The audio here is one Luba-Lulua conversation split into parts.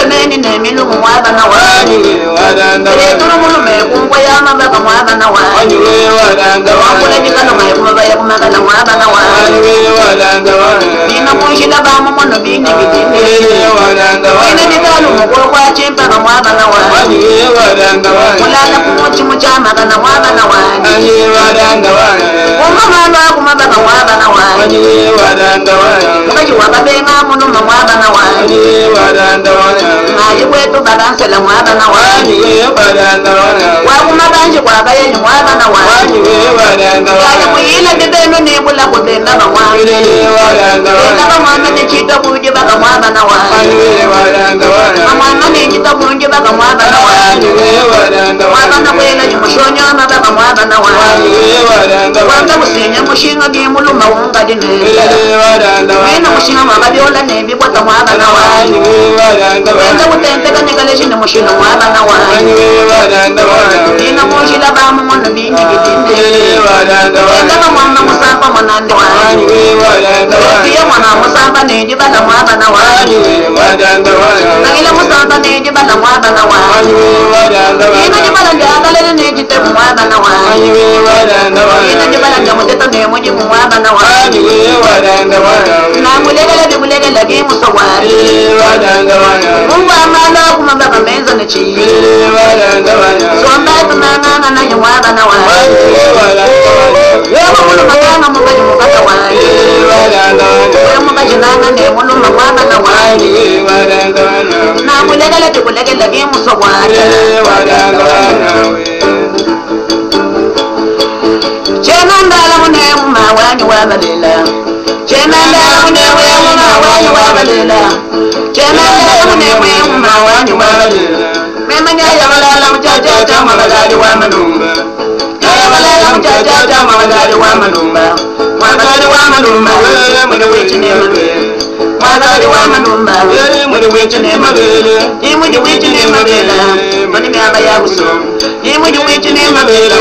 Meni ne milungu mwabana wanyi Peturu mulume kungwa ya mabaka mwabana wanyi Wakula jikalo mwe kumabaya kumakala mwabana wanyi Bina kunshila bamu mono bini bitine Wina ditalu mukulu kwa chimpaka mwabana wanyi Mulala kumuchi muchamaka na mwabana wanyi Kumamalo akumabaka mwabana wanyi Mukaji wakabenga munuma mwabana wanyi Mayi kwetu bakansela mwabana wanyi Wakumabanji kwakayenyi mwabana wanyi Kaya kuyila bibenu nibula kubenda bamwana Benda bamwana nichita kuji baka mwabana wanyi Amwana nichita kunji baka mwabana wanyi Mwabana kwela jimushonyoma baka mwabana wanyi Wanda kusinya mushinga gimuluma unga dinela Wena mushinga mwababyola nembikwata mwabana wanyi Wenda kutenteka nikaleshi ni mushinga mwabana wanyi Ina mushila bamu mono binyi gidinde Wenda bamwana musamba mwanande wanyi Wetiya mwana musamba nejibala mwabana wanyi Nangila musamba nejibala mwabana wanyi Ina jibala njagalele nejitemu mwabana wanyi Ina jibala njamuteta nemujimu mwabana wanyi Namulegele bikulegele gimuso wanyi Mungu amala kumabaka menza nechiyi Somba tunangana naye mwabana wanyi Wewe muluma kanga mukaji mukata wanyi Wewe mukaji nanga ne muluma mwabana wanyi Namulegele bikulegele gimuso wanyi Chenandala mune mawanyi wabalela Chenandala mune mawanyi wabalela Chenandala mune mawanyi wabalela Mema nyaya balala mchacha cha mabalali wa manumba Nyaya balala mchacha cha mabalali wa manumba Mabalali wa manumba mune wichi ne mabele Mabalali wa manumba mune wichi ne mabele Imuje wichi ne mabele Mani myaba ya buso Imuje wichi ne mabele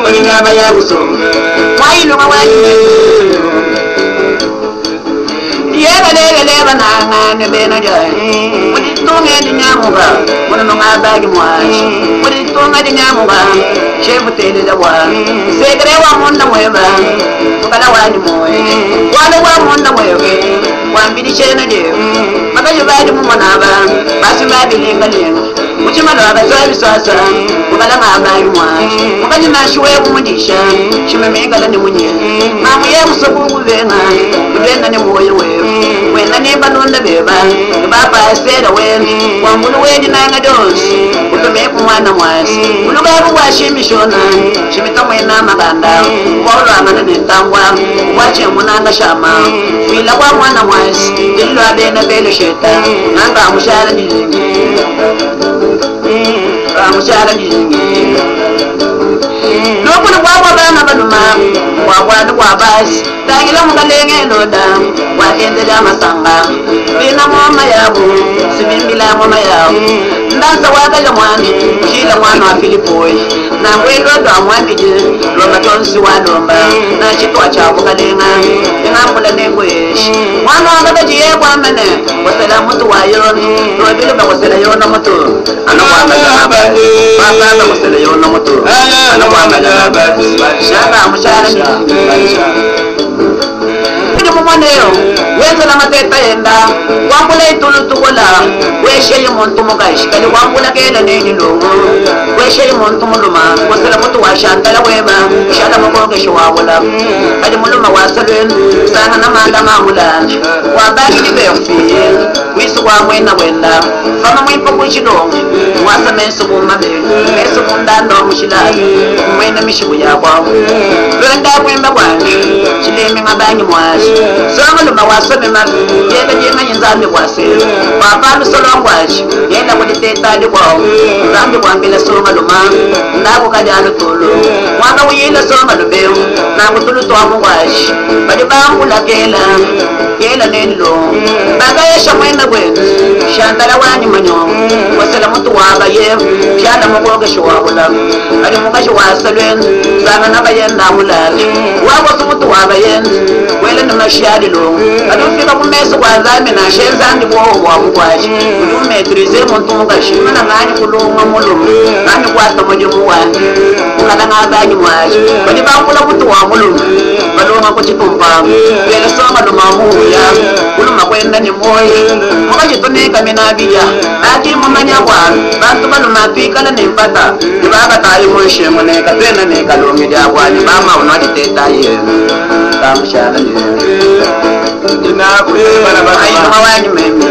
Mani myaba ya buso Wailunga wailunga Yeba nanga ne bena jai Muditunga di nyamuga Muno nga bagi mwashi Muditunga di nyamuga Shefu tele da wa Segre wa munda mweba Mukala wani moe Wale wa munda mwebe Wambili shena je Makaji badi mumonaba Basi babi linga linga Muchimalo abazoe biswasa Mukala nga bagi mwashi Mukaji nashiwe kumudisha Shimemengala ni munye Mamu ye musoku kubenga Kubenga ni moyo wewe Wena ni balonda beba Baba esera weni Wambulu weni nanga donsi Utume kumwana mwasi Ulubabu wa shimishona Shimita mwena maganda Waulo amana nentangwa Wache munanga shama Wila wa mwana mwasi Dilo abena belo sheta Nanga mushara nizingi Mushara nizingi Lokulu kwa bana baluma Kwa kwa basi Tangila mukalenge loda Wakendela masanga Bina ngoma yabu Sibimbila ngoma yabu Ndansa wakaja mwami Ushila mwana wa Filipoi Na mwelo dwa mwambije Lomba tonsi wa lomba Na chitwa cha bukalenga Ingambula nengweshi Mwana wa babaji ye kwa mene Wasela mutu wa yoni Lobilo ba wasela yona mutu Ano kwa mene Baba wasela yona mutu Ano kwa mene Shaka mushara Mwaneo wenza na mateta yenda wambula itulutukola wesheli muntu mukashi kali wambula kela nenilungu wesheli muntu muluma wasela mutu washantala weba shala mukokesho wawula kali muluma wasalwenu sanga na manda mamula wabakili befiye wisu wa mwena wenda fama mwipo kuchilongo wasa meso kumabe meso kundando mushilali mwena mishiku yakwa lwenda kwemba kwanje chilemi ngabangi mwasi Songa luma wasome mabi Yega jenga nzambi kwase Papa lusolongwashi Yenda kuliteta likwao Nzambi kwambila songa luma Ndako kajalo tulu Mwaka uyila songa lubeu Nangu tulu twamu kwashi Bali bangula kela Kela nelo Bagayesha mwenda kwetu Shantala wanyi manyo Wasela Shala mutu wa baye, shala mukokeshi wa bulamu. Kadi mukashi wa salwenzi, sangana bayenda mulala. Wakosi mutu wa bayenzi, wele ni mashali longo. Kadi ufika ku meso kwa Nzambi nansha Nzambi buowa bua mukwashi. Udi umetrize muntu mukashi, mana nganyi kulunga mulume, nganyi kuata mudimu wanyi. Mukalanga abanyi mwashi, badi bambula mutu wa mulume, balonga ku tshitumpambu. Bela songa luma muya, kuluma kwenda ni moyi. Mukashi tuneka mina biya, ati mumanya bwalu, bantu baluma twikala ne mpata. Ne bakatayi mu nshingu ne katwena ne kalonge dia bwanyi, bama unwa diteta ye. Kamushala ne. Ayinuma wanyi meme.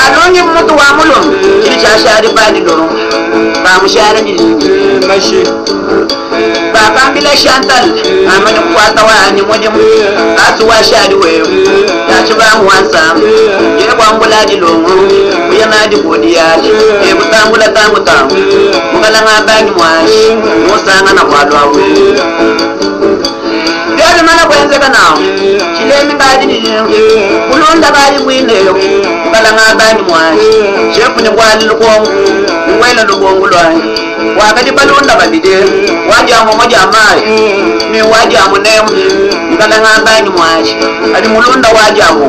Alongi mutu wa mulume, chili chashali pali longo. Kamushala ni. Bakambila Chantal, amane kukwata wanyi mudimu, asu washali wewe. Yachibangu wansamba, ye kwambula dilongo, uye nadi kodi yachi, ye kutambula tangu tangu. Mukalanga bangi mwashi, musanga na kwalwa we. Byali mana kwenzeka nawo, chilemi bali ni kulonda bali bwineyo, mukalanga bangi mwashi, shefu ni kwali lukongo, ni kwela lukongo lwanyi. Wakati balonda babide, waja mu moja mayi, ni waja mu nemu, mukalanga bangi mwashi, ali mulonda waja mu,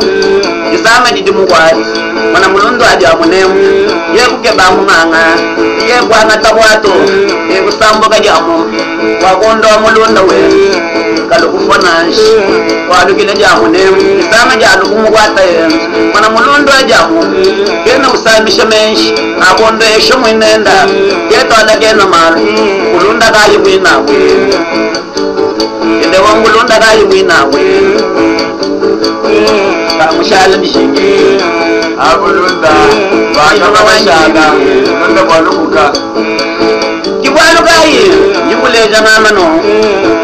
isama didi mukwasi, mwana mulonda waja mu nemu, ye kukeba mung'ang'a, ye kwang'ata bwato, ye kusambuka jamu, wakonda wa mulonda we, kalukufa nanshi, walukile jamu nemu, isama jalu kumukwata ye, mwana mulonda wa jamu, kena usamisha menshi, akonda esho mwinenda, ketwala kena malu, kulunda kayi mwinawe, ende wangulunda kayi mwinawe, kamushala mishingi. Abulunda, bakabashala, bulunda bwalukuka. Kibwalukayi, ndikuleja ng'amano,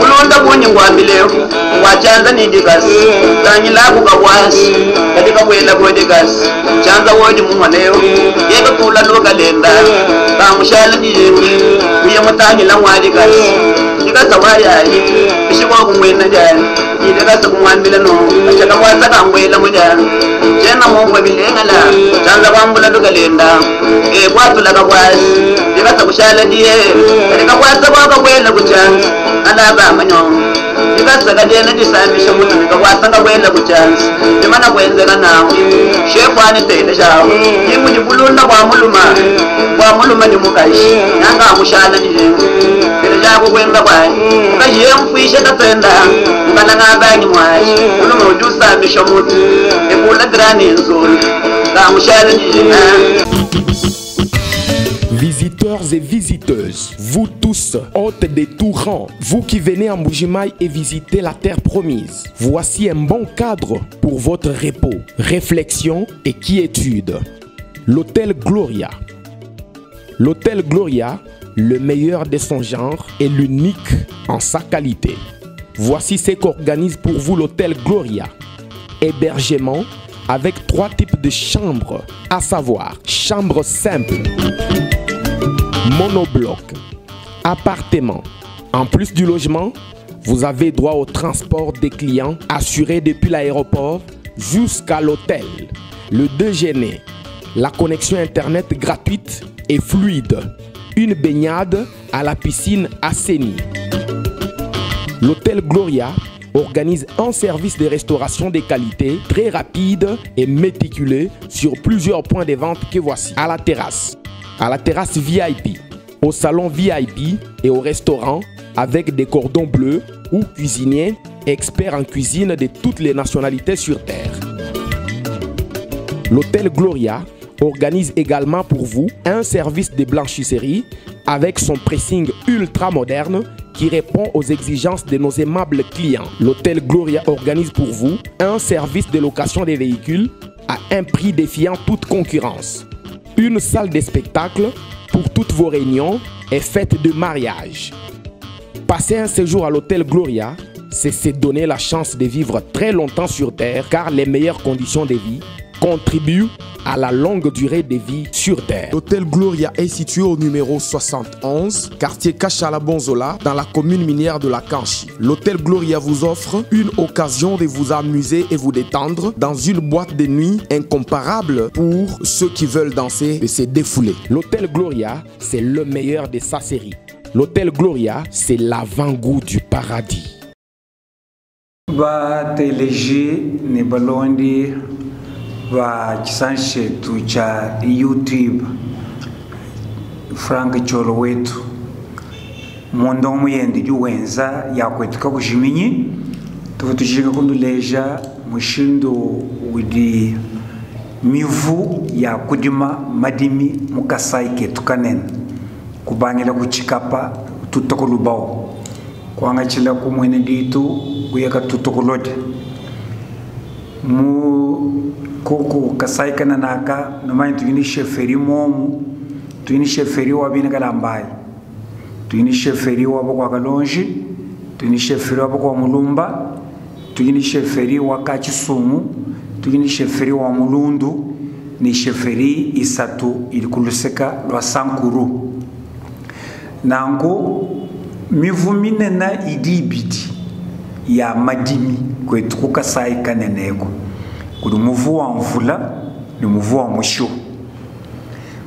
kulonda bunyi ngwambileyo, ngwachanza nidikasi, tanyilaku kabwasi, katika bwela bwedikasi, chanza wodi mumaleyo, yeka tula lukalenda, kamushala nijingi, uye mutanyila ngwadikasi, dikasa wayayi, bishikwa kumwena jani, idikasa kumwambila no, achaka kwasa kangwela mujani, chena mumwe bilengala, chanza kwambula lukalenda, e kwatula kabwasi, dikasa kushala diye, katika kwasa kwaka kwela kuchanza, alaba manyongo. Dikasa kadena disamisha mutu nikakwasa kakwela kuchanza, dimana kwenzeka nawe, shefu anitele shawo, yimu jibulunda kwa muluma, kwa muluma ni mukashi, nanga amushala nijenga, tele jako kwenza kwaye, mukashi yemfishe tatenda, mukalanga abanyi mwashi, muluma ujusamisha mutu, ekula dirani nzulu, kamushala nijenga. Visiteurs et visiteuses, vous tous, hôtes de tout rang, vous qui venez en Mbuji-Mayi et visitez la terre promise, voici un bon cadre pour votre repos, réflexion et quiétude. L'Hôtel Gloria. L'Hôtel Gloria, le meilleur de son genre et l'unique en sa qualité. Voici ce qu'organise pour vous l'Hôtel Gloria. Hébergement avec 3 types de chambres, à savoir chambre simple, monobloc, appartement. En plus du logement, vous avez droit au transport des clients assuré depuis l'aéroport jusqu'à l'hôtel, le déjeuner, la connexion internet gratuite et fluide, une baignade à la piscine assainie. L'Hôtel Gloria organise un service de restauration de qualité très rapide et méticuleux sur plusieurs points de vente que voici. À la terrasse, à la terrasse VIP, au salon VIP et au restaurant avec des cordons bleus ou cuisiniers experts en cuisine de toutes les nationalités sur Terre. L'Hôtel Gloria organise également pour vous un service de blanchisserie avec son pressing ultra moderne qui répond aux exigences de nos aimables clients. L'Hôtel Gloria organise pour vous un service de location des véhicules à un prix défiant toute concurrence. Une salle de spectacle pour toutes vos réunions et fêtes de mariage. Passer un séjour à l'Hôtel Gloria, c'est se donner la chance de vivre très longtemps sur Terre, car les meilleures conditions de vie contribue à la longue durée de vie sur Terre. L'hôtel Gloria est situé au numéro 71, quartier Kachala Bonzola, dans la commune minière de la Kanchi. L'hôtel Gloria vous offre une occasion de vous amuser et vous détendre dans une boîte de nuit incomparable pour ceux qui veulent danser et se défouler. L'hôtel Gloria, c'est le meilleur de sa série. L'hôtel Gloria, c'est l'avant-goût du paradis. Bateleji ne balondi ba chisanshi chetu cha YouTube Frank Cholo wetu mondo muyendi juwenza yakwetuka kujiminyi tuva tujinga kunduleja mushindu udi mivu ya kudima madimi mukasai ketu kanene kubangila kuchikapa tutoko lubao kwangachila kumwene ditu kuyeka tutoko lode mu koko kasai kananaka nomani tuyini sheferi momu tuyini sheferi wa bina kalambai tuyini sheferi wa bokwa kalonji tuyini sheferi wa bokwa mulumba tuyini sheferi wa kachisumu tuyini sheferi wa mulundu ni sheferi isatu ili kuluseka lwa sankuru nango mivu minena idi ibidi ya madimi kwetu kukasai kaneneko kuli muvu wa mvula ni muvu wa mushu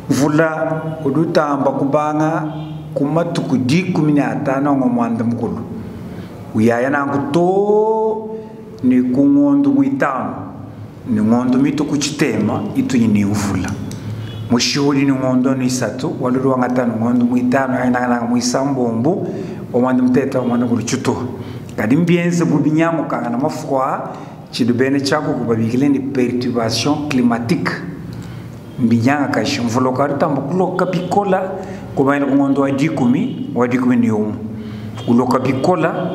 mvula udutamba kubanga kumatuku 15 ngo mwanda mukulu uyaya nangu to ni kungondo mwitano ni ngondo mito kuchitema itu ni mvula mushuhuli ni ngondo ni isatu walulu wangatano ngondo mwitano ainanga mwisambombo omwanda muteta omwanda mukulu chuto kadi mbienze bubinyango kanga na mafua chidubene chako kubabikile ni perturbation climatique mbinyanga kashi mvula ukarutamba kuloka bikola kubaina kungondo wa 10 ni umu kuloka bikola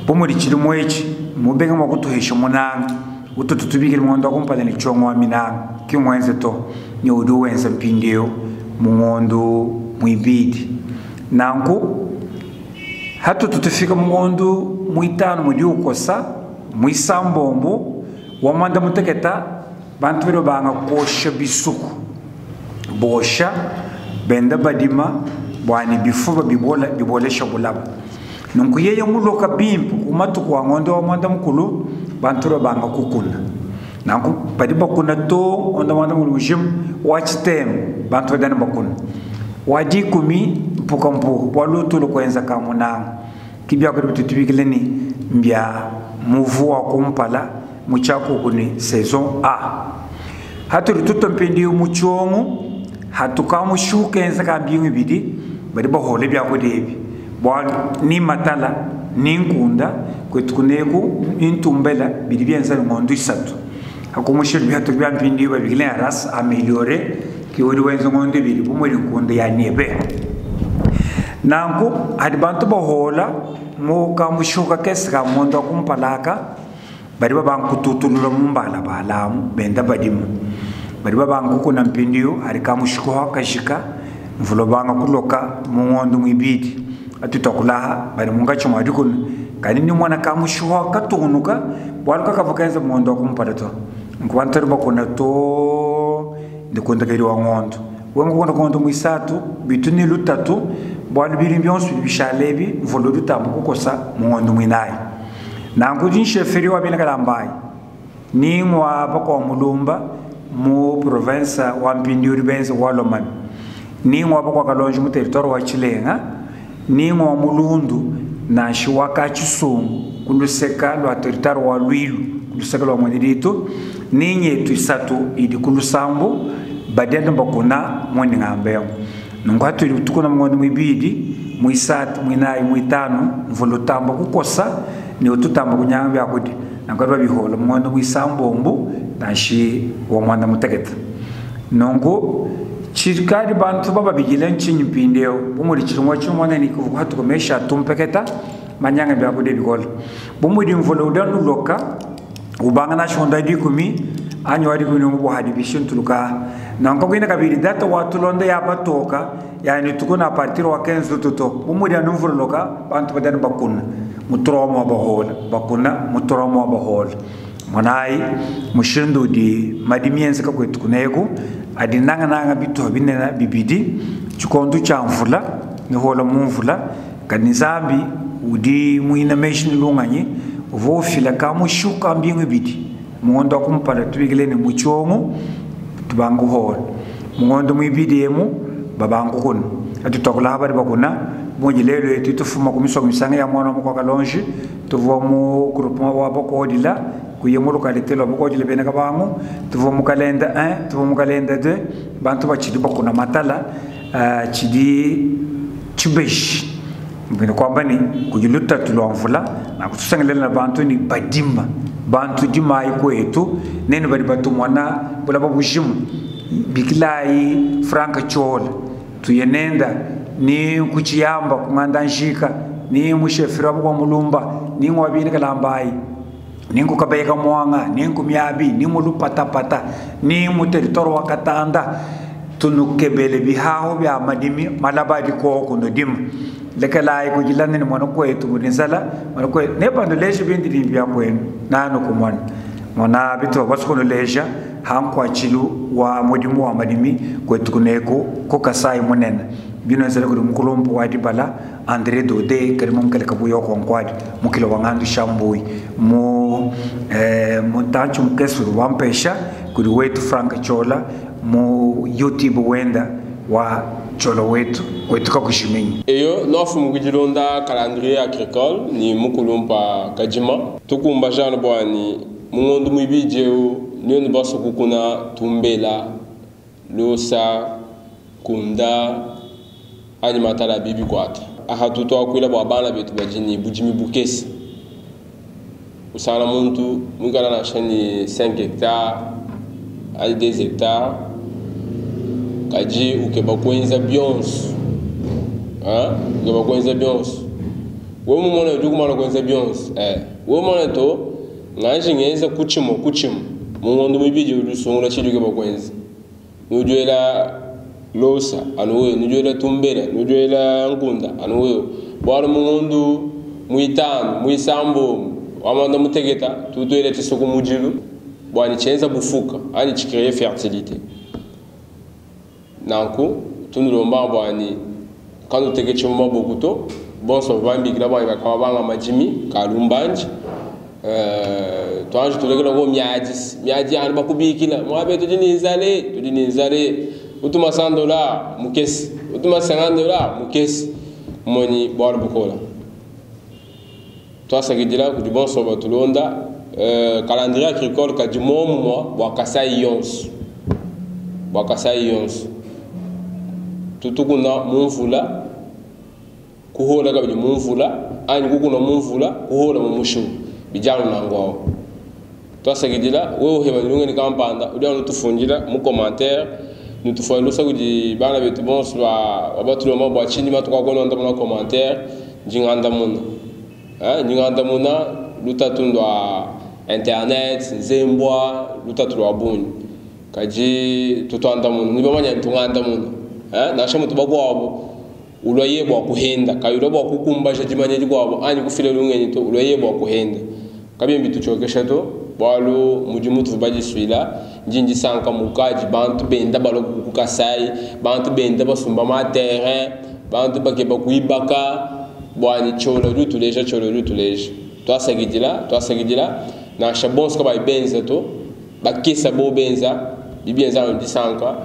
pomuli chilimo echi mubenga mwakutuhesha munanga utututubikile mungondo wakumpala ni chongo wa minanga kimwenze to ni udi wenze mpindio mungondo mwibidi nanku hatu tutufika mungondo mwitano mudi ukosa mwisambombo wamwanda muteketa bantu bero banga kosha bisuku bosha benda badima bwani bifuba bibola bibolesha bulaba nunku yeye muloka bimpu kumatuku wa ngondo wa mwanda mukulu bantu bero banga kukuna nanku badi bakuna to onda mwanda mukulu jim wachitem bantu badana bakuna waji kumi mpuka mpuka walutulo kwenza kamunanga kibya kuri tutubikile ni mbya muvu wa kumpala muchako kuni saison A haturi tutompendi muchongo hatukamushukenza ka bingu bidi bari bahole bya kudebi bwa ni matala ni nkunda kwetu kuneku intumbela bidi byenza ngondo isatu hakumushiri bya bya mpindi babikile ras ameliore kiwuri wenza ngondo bidi bumuri nkunda ya niebe nanku hadi bantu bahola muka mushuka kesi ka mondo kumpalaka bari babankututulula mumbala balamu benda badimu bari babankukuna mpindiyo hari kamushuka kashika mvulo banga kuloka mungondo mwibidi atutokulaha bari mungacho mwadikuna kani ni mwana kamushuka katunuka bwaluka kavukenza mungondo kumpala to nkubantu bakuna to ndikunda kiri wa ngondo wengu ngondo mwisatu bituni lutatu bwalu biri byonse bishalebi mvulo lutambo kukosa mungondo mwinayi nangu nsheferi wa bina kalambai ningwa bakwa mulumba mu province wa Mpindi Uribenze wa Lomami ningwa bakwa Kalonji mu territoire wa Chilenga ningwa mulundu na shiwaka Chisungu kuluseka lwa territoire wa Lwilu kuluseka lwa Mweneditu ninye tuisatu idi kulusambu badenda bakuna mwini ngambeo nungu hatu tukuna mwangu mwibidi mwisatu mwinayi mwitano mvulutamba kukosa ni ututamba kunyanga byakudi nangarwa biholo mwandu mwisambombo nashi wa mwana muteketa nongo chikari bantu baba bigile nchinyi mpindeo bumuri chirumwa chimwana ni kuvuka hatukomesha tumpeketa manyanga byakudi bikola bumuri mvula udanu loka ubanga na shonda dikumi anyo ari kuni mbu hadi bishintuluka nanko kwina kabiri data watulonda yabatoka yani tukuna partir wa 15 tuto bumuri anu mvula loka bantu badani bakuna mutromo bahola bakuna mutromo bahola Monayi mushindu udi madimi enzeka kwetu kuneku adi nangananga bituha binene bibidi tshikondo tshia mvula nihola mu mvula kadi nzambi udi muina meji ne lunganyi uvua ufila kamushuka mbingu ibidi mungondo wa kumpala tubikile ne mutshiongo tubanga kuhola mungondo muibidi emu babanga kukuna atu twakulaha badi bakuna bungi lelo etu tufuma ku misoko misanga ya mwana wa kalonji tuvua mu groupement wa bakodila kuya mu localité lwa bakodila bena kabangu tuvua mu kalenda 1 tuvua mu kalenda 2 bantu batshidi bakuna matala tshidi tshibeji mbwene kwamba ni kudi lutatu lwa mvula nakutusengelela na bantu ni badima bantu dimayi kwetu nene badi batumona bulaba bujimu bikilayi franka chola tuyenenda ni kuchiyamba kung'anda nshika ni mushefira bukwa mulumba ni ngwabini kalambayi ni nkukabeka mwanga ni nkumyabi ni mulupatapata ni muteritoro wa katanda tunukebele bihaho bya madimi malaba dikoko nodima lekelayi kujilana ni mwana kwetu mulinsala mwana kwetu ne bandu lesha bindi bya kwenu nanu kumwana mwana bitu basukunuleja hankwachilu wa mudimu wa madimi kwetu kuneko kukasai munene bino nzela kudi mukulumbu wa dibala André Dode kadi mumukele kabuya konkwadi mukilo wa ngandu shambui mu mutanchu mukesuru wampesha kudi wetu Frank Chola mu YouTube wenda wa Cholo wetu kwetu kakushiminya eyo nofu mukujilonda calendrier agricole ni mukulumpa kajima tukumba jana bwani mungondo mwibijeu niyo nibaso kukuna tumbela losa kunda anyi matala bibi kwata aha tutwakwila bwa bana betu bajini bujimi bukesi usana muntu mukala na shani 5 hectares ali 2 hectares kaji ukeba kwenza bionso ukeba kwenza bionso we mumona udi kumana kwenza bionso we mumona to nganje ngenza kuchimo kuchimo mungondo mwibiji udi usungula chidi ukeba kwenza nujuela losa anuweyo nujuela tumbela nujuela nkunda anuweyo bwalo mungondo mwitano mwisambo wamanda mutegeta tutuele tisoko mujilu bwani chenza bufuka ani chicreye fertilité nanku tunulomba bwani kanu teke chimo mabokuto bonso bambikila bwani bakaba banga majimi kalumbanji twanje tulekela ko miaji miaji anu bakubikila mwabe tudi nizale utuma $100 mukesi utuma $50 mukesi moni bwalo bukola twasakidila kudi bonso batulonda calendrier agricole kadi momwa bwa Kasai yonso bwa Kasai yonso tutukuna mumvula kuhola kabidi mumvula anyi kukuna mumvula kuhola mumushu bijano nangwao twasakidila wewe uheba nilungeni kampanda udi anu tufundila mu commentaire nutufoye lusa kudi bana betu bonso ba batuloma bwa chini matukakononda muna commentaire njinganda muna njinganda muna lutatu ndwa internet nzembwa lutatu lwa bunyi kaji tutwanda muna nibamanya ntunganda muna nasha mutu bakwabo ulwaye bwa kuhenda kayula bwa kukumbasha jimanya jikwabo anyi kufile lungenyi to ulwaye bwa kuhenda kabimbi tuchokesha to bwalu mujimu tubajiswila njinji sanka mukaji bantu benda baloku kukasai bantu benda basumba ma terrain bantu bakeba kuibaka bwani cholo rutuleja cholo rutuleja twasagidila nasha bonso ka benza to bakisa bo benza bibienza no disanka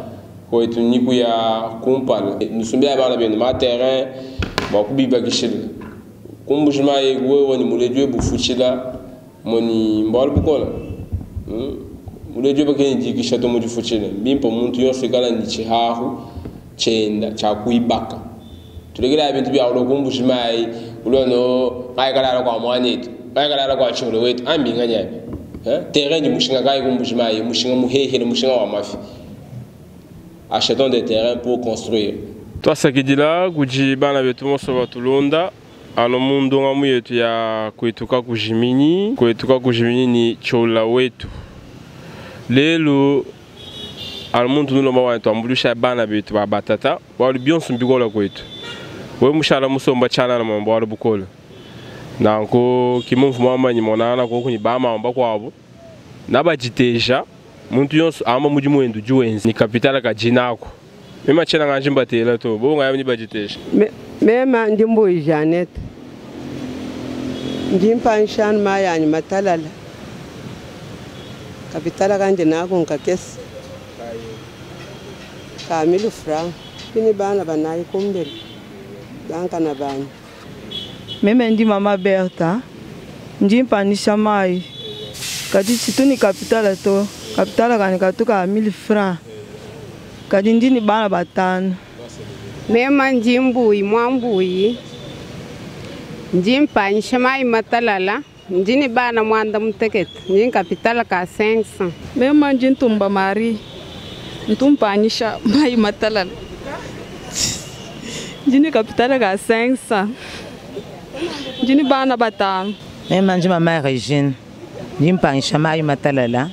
kwetu niku ya kumpala nusumbia bana benu ma terrain bakubibakishila kumbujima yewe ni muledwe bufuchila moni mbalo bukola muledwe bakeni dikisha to mudifuchila bimpo muntu yonse kala ni chihahu chenda cha kuibaka tulegela bintu bya kumbujima ulono ayikala kwa mwanetu ayikala kwa cholo wetu ambinganya yapi terrain ni mushinga kai kumbujima mushinga muhehe ni mushinga wa mafi achetons des terrains pour construire. Twasakidila kuji bana betu monso batulonda ano mundu ngamu yetu ya kuituka kujimini kuituka kujimini ni chola wetu lelo ano muntu nulomba wantu ambulusha bana betu ba batata wali bionso mbikola kwetu we mushala musomba chana na mambo wali bukola nanko kimumvu mwamanyi monana ko kunyi bama mba kwabo Nabajiteja muntu yonso amba mudimu wende udi wenza ni kapitala kadinako mema tshiena nganji mbatela to bo ngaya ni bajiteja. Mema ndi Mbuyi Janete, ndi mpanshanu mayi anyi matalala, kapitala kandi nako nkakese ka 1000 francs, ni bana banayi kumbele bankana banyi. Meme ndi mama Bertha, ndi mpanisha mayi kadi tshituni kapitala to kapitala kani katuka 1000 francs kadi ndi ni bana batano. Mema ndi Mbuyi Mwambuyi, ndi mpanyisha mayi matalala, ndi ni bana mwanda mutekete, ndi kapitala ka 500. Mema ndi Ntumba Marie, ntumpanyisha mayi matalala, ndi ni kapitala ka 500, ndi ni bana batano. Mema ndi mama Regine, ndi mpanyisha mayi matalala,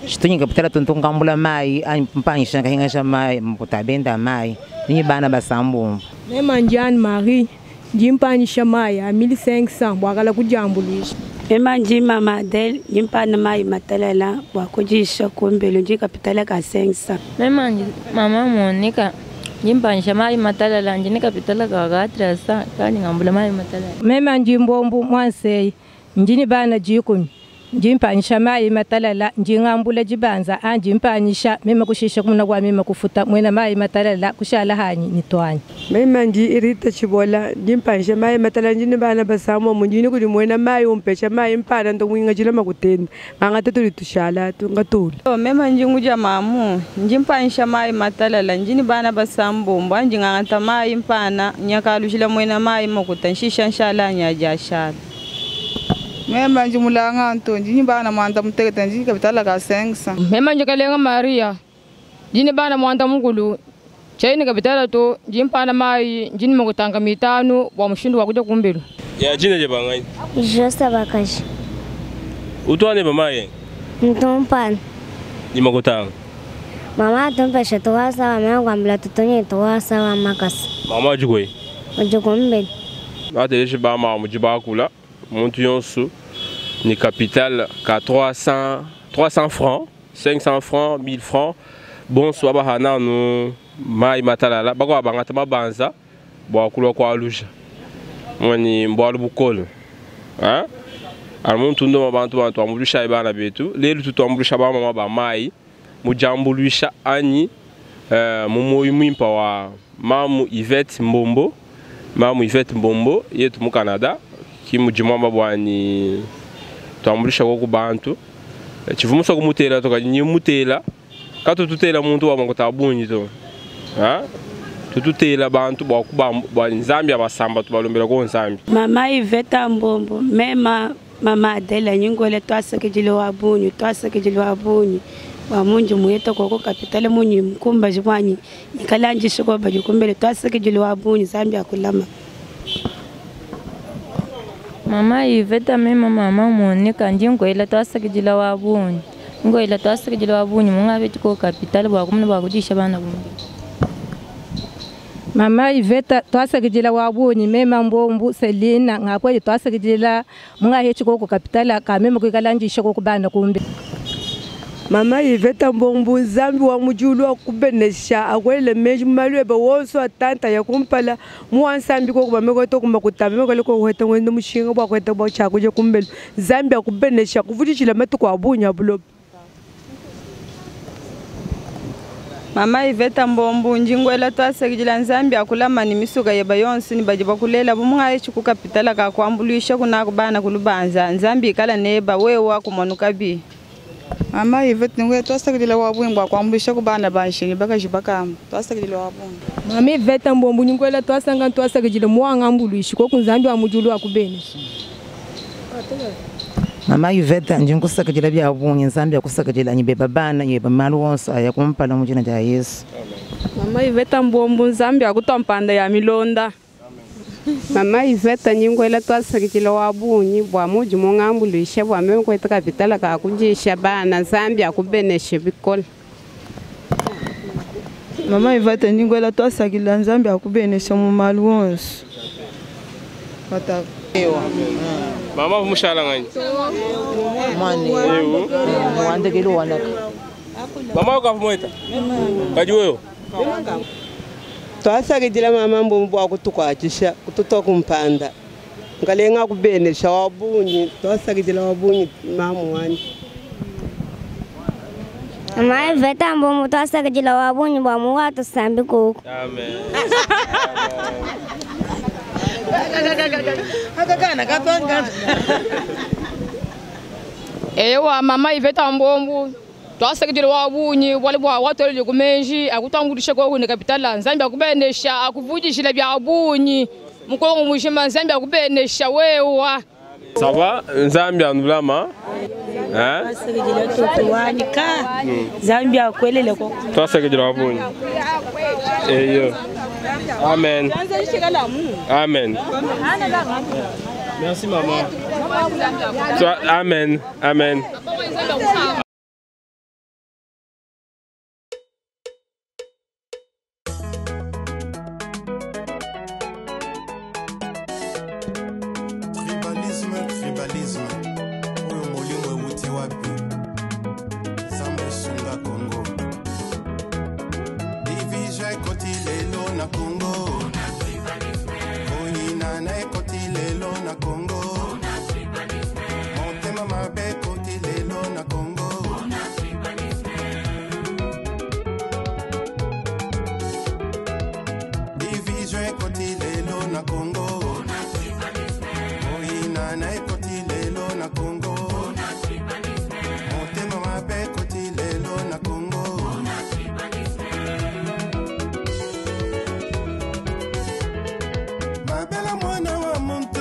chitunyi kapitala tuntungambula mayi mpanyisha kahingasha mayi mkutabenda mayi ni bana basambumbu. Mema ndi Anne Marie, ndi mpanyisha mayi a 1500 bwakala kujambulisha. Mema ndi mama Adele, ndi mpana mayi matalala bwa kujisha kumbelo, ndi kapitala ka 500. Mema ndi mama Monica, ndi mpanyisha mayi matalala, ndi kapitala ka 400 kandi ngambula mayi matalala. Mema ndi Mbombu Mwansei, ndi ni bana jikumi, ndi mpanyisha mayi matalala, ndi ngambula jibanza andi mpanyisha mema kushisha kumuna kwa mema kufuta mwena mayi matalala kushala hanyi nitwanyi. Mema ndi Irita Chibola, ndi mpanyisha mayi matalala, ndi ni bana basamo munjini kuli mwena mayi umpesha mayi mpana ndo mwinga jila makutenda manga tatu tushala tungatula. Mema ndi nguja mamu, ndi mpanyisha mayi matalala, ndi ni bana basambombo ndi ngangata mayi mpana nyakalushila mwena mayi makuta nshisha nshala nyajashala. Mema ndi Mulanga Anto, ndi bana mwanda mutekete, ndi kapitala ka 500. Mema ndi Kalenga Maria, ndi bana mwanda mukulu, chaini kapitala to, ndi mpana mayi, ndi makutanga mitano wa mushindu wa kuja kumbelu. Ya jina je bangai? Josa Bakaji. Utwane mamaye? Ntompana. Ni makutanga. Mama tumpesha tuwasa wa mama kwambula tutonye tuwasa wa makasi. Mama jugwe? Jukumbelu. Ateleshi ba mama mujibakula muntu yonso ni capital ka 300 francs, 500 francs, 1000 francs. Bonsoir bahana no mai matalala bakwa bangata mabanza bwa kulwa kwa luja. Mwani mbwalu bukolo. Hein? Almuntu ndo mabantu bantu ambulusha ibana betu. Lelu tutambulusha ba mama ba mai mujambulusha ani mumoyo mwimpa wa mamu Yvette Mbombo. Mamu Yvette Mbombo yetu mu Canada ki mujimwamba bwani twambulisha ko bantu chivumusa kumutela tokanyi mutela kato tutela muntu wa mangota bunyi to ha tututela bantu bwa kuba bwa Nzambi abasamba tubalombela ko Nzambi. Mama Yvette Mbombo mema mama Adela nyingole twasakejile wa bunyi twasakejile wa bunyi wa munju muyeta koko kapitale munyi mkumba jibwanyi nikalanji shiko bajukumbele twasakejile wa bunyi Nzambi akulama. Mama Yvette mema mama Monica ndi ngoila twasakejile wa bunyi ngoila twasakejile wa bunyi munga ko kapitale bwa kumna bwa kujisha bana bunyi. Mama Yvette twasakejile wa bunyi mema Mbombu Selina ngakwe twasakejile munga hechi ko kapitale ka mema kuikalanjisha ko bana kumbe. Mama Yvette Mbombu Nzambi wa mujulu akubenesha akwele meji malwebe wonso atanta ya kumpala muansambi ko kuba to kuma kutame ko ko hweta ngwendo mushinga bwa kweta bwa chakuje kumbelu Nzambi akubenesha kuvudishila matuko abunya bulo. Mama Yvette Mbombu njingwela twasakijila Nzambi akulama ni misuka yeba yonsi ni bajiba kulela bumunga yechi kukapitala ka kwambulisha kuna kubana kulubanza Nzambi kala neba wewe wakumanuka bi. Mama Yvette ngwe twasakidila wa bwingwa kwambulisha kubana banshini bakajibakamba twasakidila wa bungi. Mama Yvette Mbombu ngwela twasanga twasakidila mwanga ambulishi ko kunzambi wa mujulu akubenesha. Mama Yvette njinkusakidila bya bungi Nzambi akusakidila nyibeba bana yeba malu wonso ayakumpala mujina ja Yesu. Mama Yvette Mbombu Nzambi akutompanda ya milonda. Mama Yvette nyingwela twasakidila wa bunyi bwa muji mungambulisha bwa menkweta kapitala ka kujisha bana Nzambi akubeneshe bikola. Mama Yvette nyingwela twasakidila Nzambi akubeneshe mu malu wonso. Wata. Mama mushala nganyi? Mwane. Eu. Wandekelo wanaka. Mama ukavumoita. Kadi wewe. Twasakidila mama mbombo bwa kutukwachisha kututoa kumpanda nkalenga kubenesha wabunyi twasakidila wabunyi mamu wani. Mama Iveta Mbombo twasakidila wabunyi bwa muwa tusambi koko. Amen. Ewa mama Iveta Mbombo twasakidila wabunyi bwale bwa watolele kumenji akutangudisha kwa ni kapitala Nzambi akubenesha akuvujishila bya bunyi mukongo mushima Nzambi akubenesha wewa. Ça va? Nzambi anulama. Hein? Twasakidila tutu wanyi ka Nzambi akwelele ko. Twasakidila wabunyi. Eyo. Amen. Amen. Merci maman. Toi, amen. Amen. Tribalisme, tribalisme oyo molimo ewuti wapi? Nzambe esunga Kongo. Division ekoti lelo na Kongo, koyinana ekoti lelo na Kongo, motema mabe ekoti lelo na Kongo. Division ekoti lelo na Kongo, koyinana ekoti lelo na Kongo, motema mabe ekoti lelo na Kongo. Babela mwana wa muntu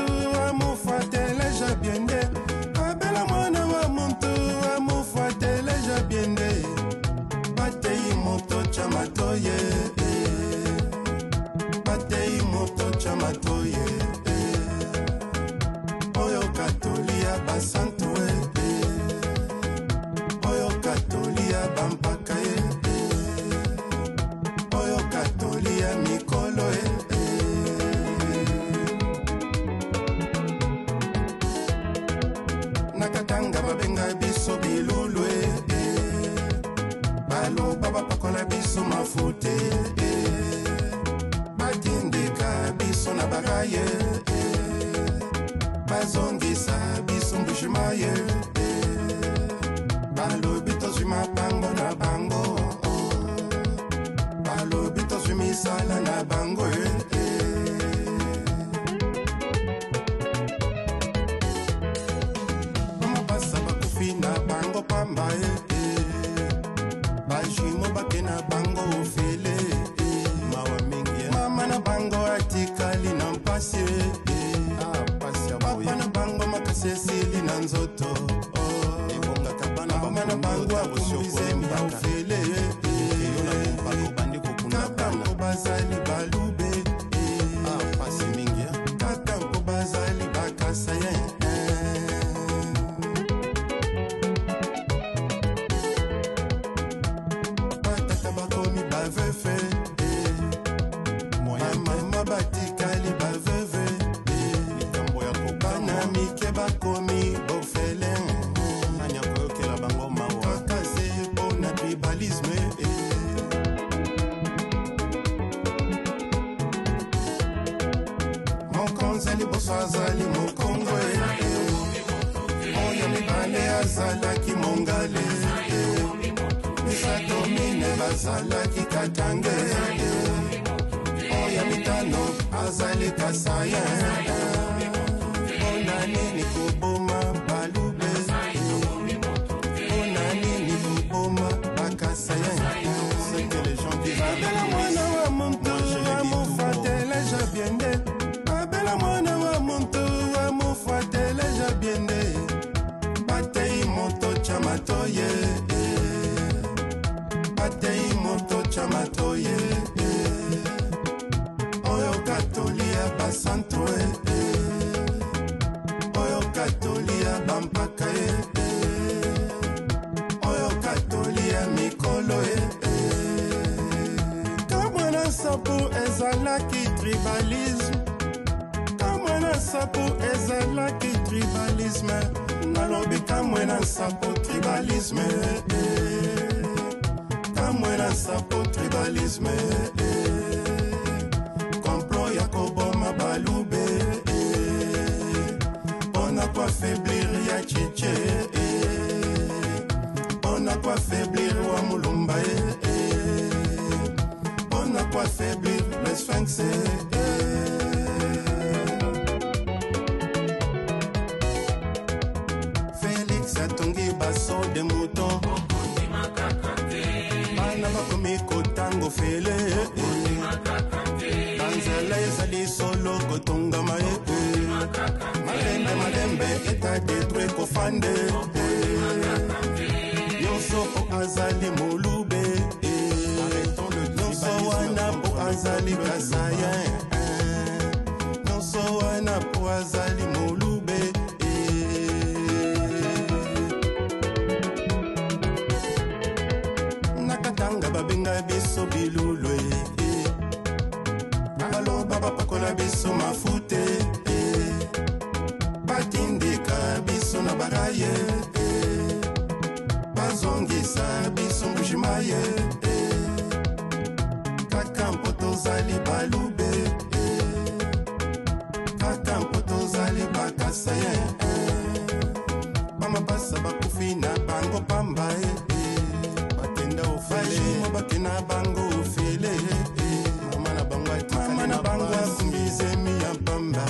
amufuateleja biende, babela mwana wa muntu amufuateleja biende, batei moto tya matoye, batei moto tya matoye, oyo katolia basantu e, oyo katolia bampaka e, oyo katolia mikolo e. Nakatanga babenga biso bilulu e, baloba bapakola biso mafute e, batindika biso na baraye e, bazongisa biso mbushima ye e, balobi tozwi mapango na bango, balobi tozwi misala na bango e. Bamapasa bakufi na bango pamba e, bajimo bake na bango ofele e, mawa mingi e. Mama na bango atikali na mpasi e, papa na bango makasi esili na nzoto, mama na bango akombizemi ya ofele e, kaka mpo bazali balube e, kaka mpo bazali bakasayen. Batata bakomi bavefe, bamama batikali baveve, bana mike bakomi bofele, kaka se mpo na tribalisme. Mokonzi ya liboso azali mokongo, oyo mibale azalaki mongale, misato mine bazalaki katange, oyo mitano azali kasayen. Mpona nini koboma balube? Mpona nini koboma bakasayen? Babela mwana wa muntu amufuateleja biende, babela mwana wa muntu amufuateleja biende, batei moto tya matoye, batei moto tya matoye, oyo katolia basantu e, oyo katolia bampaka e, oyo katolia mikolo e. Kamwana sapu ezalaki tribalisme, kamwana Kamwe na nsapu ezalaki tribalisme. Nalobi kamwe na nsapu tribalisme. Kamwe na nsapu tribalisme. Complot ya koboma balube. Mpona koaffaiblir ya chiche. Mpona koaffaiblir wa mulumba. Mpona koaffaiblir le sphinx. Félix atongi baso de mouton. Bana bakomi kotango fele. Banzela ezali solo kotongama ye. Malembe malembe eta detruit kofande. Nyonso po azali molube. Nyonso wana po azali kasayen. Nyonso wana po azali molube. Nakatanga babenga biso bilulu. Baloba bapakola biso mafute. Batindika biso na baraye. Bazongisa biso mbujimaye. Kaka mpo tozali balube. Kaka mpo tozali bakasaye. Bamapasa bakufi na bango pamba. Bakenda ofele bakenda bango ofele. Mama na bango mama na bango akumbizemi ya pamba.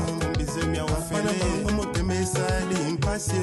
Akumbizemi ya ofele. Bango motema esali mpasi.